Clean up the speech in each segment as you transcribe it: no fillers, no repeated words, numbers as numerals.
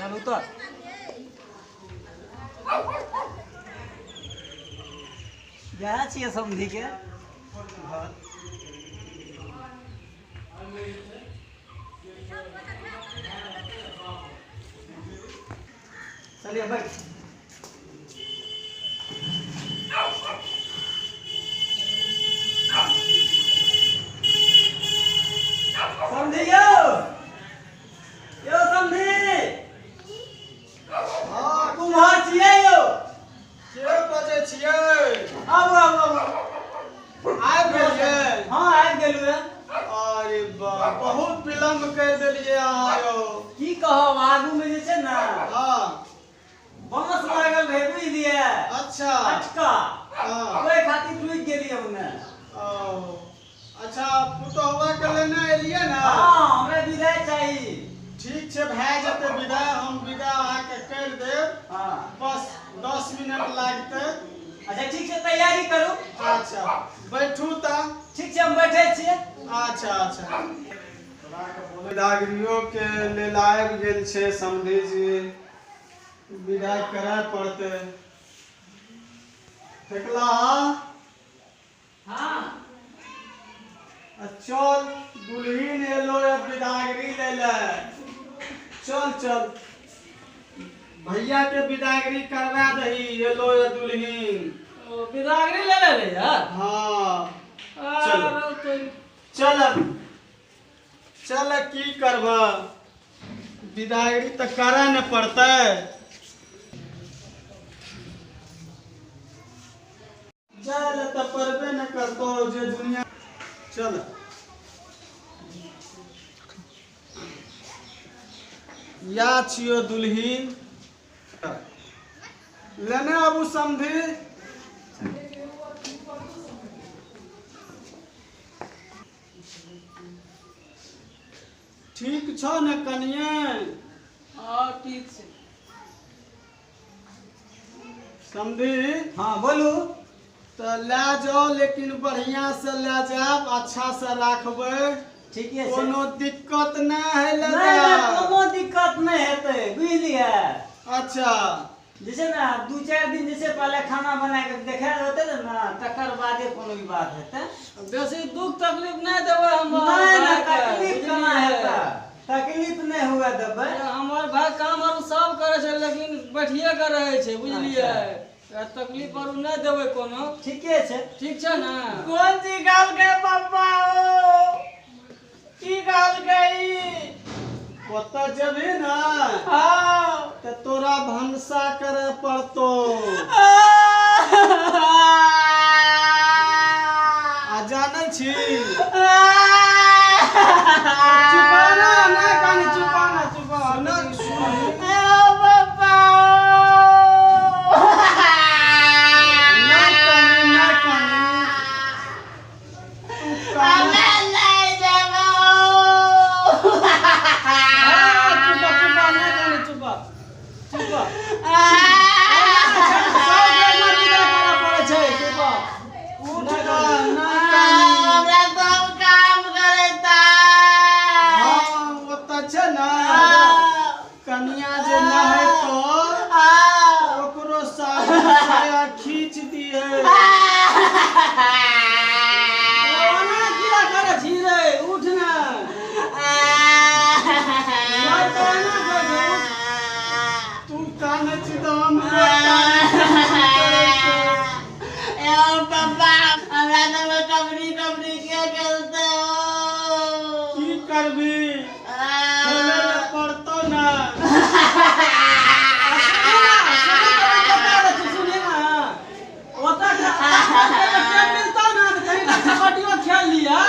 चल उतर। जाइ छियै समधी के घर। चलिए बैठ। समधी यौ, यौ समधी। हँ। कुम्हर छियै यौ? के बजै छियै? आबू आबू आबू। आबि गेलियै? हँ, आबि गेलहुँ हे। अरे बा, बहुत विलम्ब करि देलियै अहाँ यौ। की कहब, आगूमे जे छै ने, बाँस लागल रहै, बुझलियै? अच्छा। अटका। ओहि खातिर रुकि गेलियै ओन्ने। ओ अच्छा, पुतहुआ के लेने एलियै ने? हँ, हमरा विदाई चाही। ठीक छै, भए जेतै विदाई। हम विदा अहाँके करि देब। बस 10 मिनट लागतै। अच्छा, ठीक छै, तैयारी करू। अच्छा, बैठू तऽ। ठीक छै, हम बैठे छियै। अच्छा अच्छा। विदागरियो के लेल आबि गेल छै समधी जी, विदाई करय पड़तै। ठेकला। हँ। आ चल, दुल्हिन एलो या विदागरी लै ले। चल चल, भैया के विदागरी करवा दही, एलो या दुल्हिन। ओ विदागरी ले ले यार। हाँ। चलो। अरे तो चल चल, की करब, विदागरी तऽ करऽ ने पड़तै। जाय लए तऽ पड़बे ने करतौ जे दुनिया। चल, या छियो दुल्हिन, लेने आबू समधी। ठीक छौ ने कनिए? हाँ, ठीक छै। समधी। हँ, बोलू। तऽ लए जाओ, लेकिन बढ़िया से लए जायब, अच्छा से राखबै। ठीके छै। कोनो दिक्कत नहि है ले नहि नहि। जायब। कोनो दिक्कत नहि हेतै, बुझलियै? अच्छा। जे छै ने, 2-4 दिन जे छै पहले खाना बना के देखा होतै ने, तकर बादे कोनो भी बात हेतै। बेसी दुख तकलीफ नहि देबै हमर नहि नहि। भाइके, तकलीफ केना बुझलियै? हेतै? तकलीफ नहि हुए देबै। हमर भाय काम आर सब करै छै, लेकिन बैठिए के रहै छै, बुझलियै? तकलीफ आर नहि देबै कोनो। ठीके छै। ठीक छै ने? कोन चीज कहलकै पप्पा? ओ की कहलकै ई? ओतऽ जेबही ने, तऽ तोरा भनसा करे पड़तो। आ जानै छी? चुपाना नहि कानी, चुपाना, चुपा। सुन सुन। पप्पा। नहि कानी, नहि कानी, तू कान। हमे नहि जेबौ। चुपा चुपा, नहि कानी, चुपा चुपा। सब बेर विदा करऽ पड़ै छै, चुपा। उठ ना, नहि कानी। हमरा सब काम करैता। हँ, ओतऽ छै ने, कनिया जे नहेतो, ओकरो साड़ी साया खींच दिहे। ओना किया करै छी रे? उठ ने। सब तऽ एना करै छै, उठ। तू कानै छी तऽ हमरो कानै करै छै। यौ पप्पा, हमरा सब कबड्डी कबड्डी के खेलते हो? की करबी, खेलै लए पड़तौ ने। सुनही ने, बता दै छी, सुनही ने। ओतऽ के मिलतौ ने, तऽ कनि कबड्डियो खेल लिअ।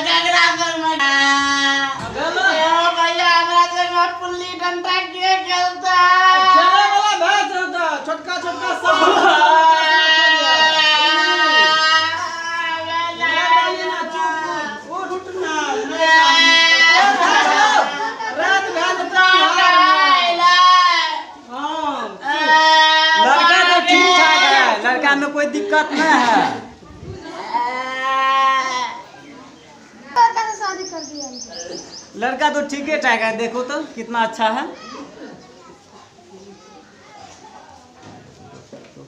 ककरा पर? गेलो। यौ भैया, हमरा संग पुल्ली डंडा के खेलता? खेले वाला भए जेतौ, छोटका छोटका सब। चुप, उठ। उठ ना, नहि कानी। रात भए जेतै बिहारमे। हाँ, चुप। लड़का तो ठीक ठाक है, लड़का में कोई दिक्कत नहीं है। लड़का से शादी कर दिया हमको। लड़का तो ठीके ठाक है, देखो तो कितना अच्छा है।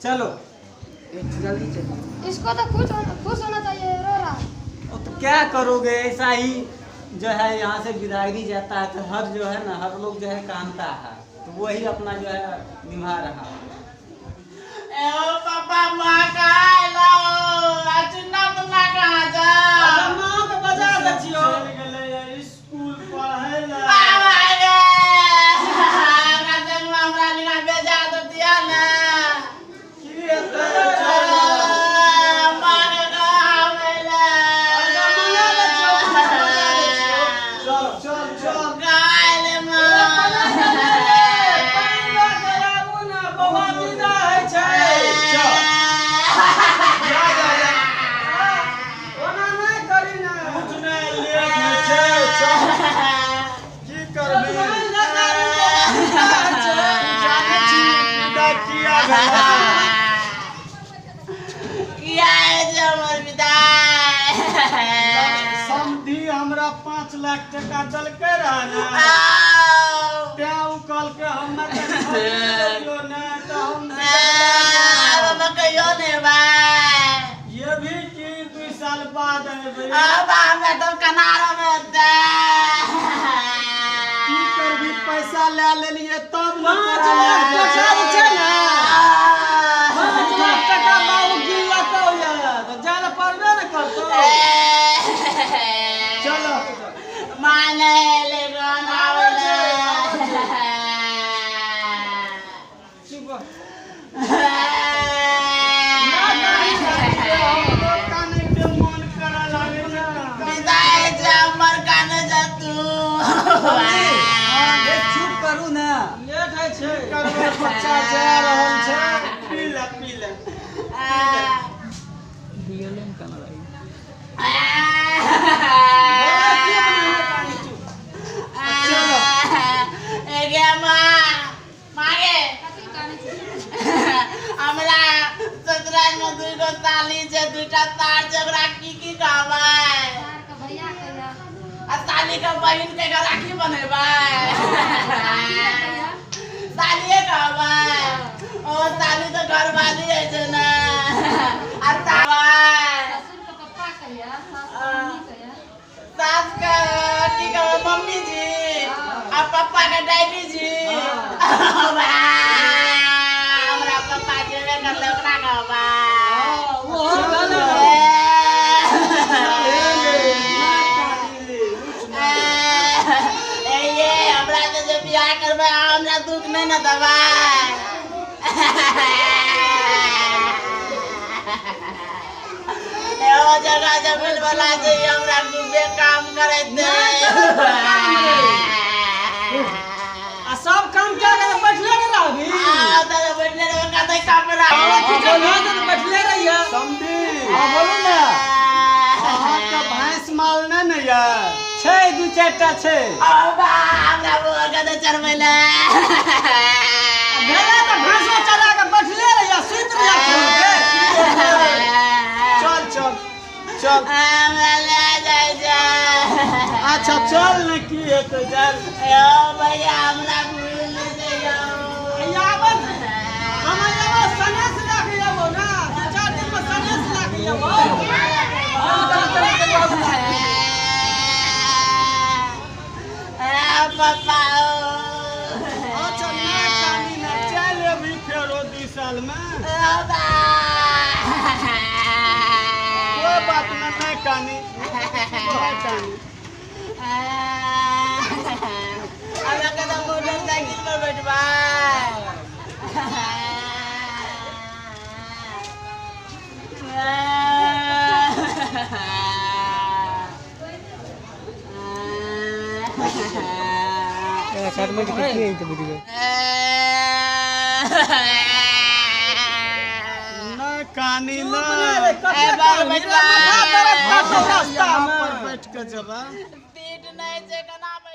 चलो जल्दी चलो। इसको तो खुश होना चाहिए, रो रहा। तो क्या करोगे, ऐसा ही जो है यहाँ से विदाई जाता है तो हर जो है ना हर लोग जो है कानता है, तो वही अपना जो है निभा रहा है। पापा माँ कहाँ चुन्ना मुन्ना कहाँ जा? माँ के बजा दै छियौ। स्कूल पढ़ै ला। हमरा लिना बेजा दिया ना। की हेतै? माँ के कहाँ भेलै? चल चल चल। गाय माँ पानि लऽ के आबू ने, बौआ विदा होइ छै। चल। जा जा जा। ओना नहि करी ने। उठ नहि, लेट होइ छै, चल। की करबी? पानि लऽ के आबू, बौआ विदा होइ छै। जानै छी विदा किया भेलै? किया है जे हमर विदाई? समधी हमरा 5 लाख टका देलकै रहे ने, तें उ कहलकै हमरा तऽ खरीद ने तऽ हम हमरा कहियो नहि भाई। ये भी कि 2 साल बाद अयबै। अब हमरा तऽ कनारो मे होतै। की करबी, पैसा लए लेलियै तब ने। 5 लाख टका जे छै ने, 5 लाख टका बाबू गिनलकौ यऽ तऽ जाय लए पड़बे ने करतौ। चलो। माने ले गन आबै ले। चुप। हमरो कानैके मन करऽ लागै छै। विदाई छै हमर, काने जा तू। चुप करू ना। लेट होइ छै। करबै, बच्चा जा रहल छै। पी ले पी ले। चलो। गे माँ, मागे कथी कानै छै? हमरा ससुराल में 2 गो साली छै, 2टा सार छै, ओकरा की की कहबै? सारके भैया कहिया। आ साली के बहिन के राखी बनेबै? सालिए कहिया। सालिए कहबै? ओ साली तऽ घरवाली होइ छै ने। आ ससुरके पप्पा कहिया, सासके मम्मी कहिया। सास के की कहबै? मम्मी जी। आ पप्पा के डैडी जी। हमरा पप्पा जेबे करले, ओकरा कहबै? ओहो भेलै। ये हमरा से जे बियाह करबै, अहाँ हमरा दुख नहि ने देबै? एगो जगह जमीन वाला छै, ई हमरा खूबे काम करैत। आ सब काम कए के बैठले ने रहबी? बैठले रहबै, कतै कपड़ा। खींचल भए जेतै, बैठले रहियै। समधी, हाँ बोलू ना। अहाँके भैंस माल नहि ने यऽ? छै, 2 4टा छै। हमरा बौआ कतै चढ़बै ले? भेलै तऽ भैंसो चला के बैठले रहियै, सुति रहियै खूब के। चल चल चल। हमरा ले जाइ छै। अच्छा चल ने, की हेतै, चल। यौ भैया, हमरा भूल जइयौ। आबत हम एबो, सनेस लए के एबो ने, 2-4 दिन मे सनेस लए के एबो। चलू चलू चलू आबू। पापा। अच्छा नहि कानी ने, चल अभी फेरो 2 साल में। कोई बात ना, नहीं कानी, नहीं कानी। हमरा के तऽ मोटरसाइकिल पर बैठबै। नहीं कानी चुप ना। ने रे, कते कानी रे, माथा दर्द करतौ यहाँ रास्तामे। पर बैठ के जेबै। सीट नहि छै, केना बैठबै?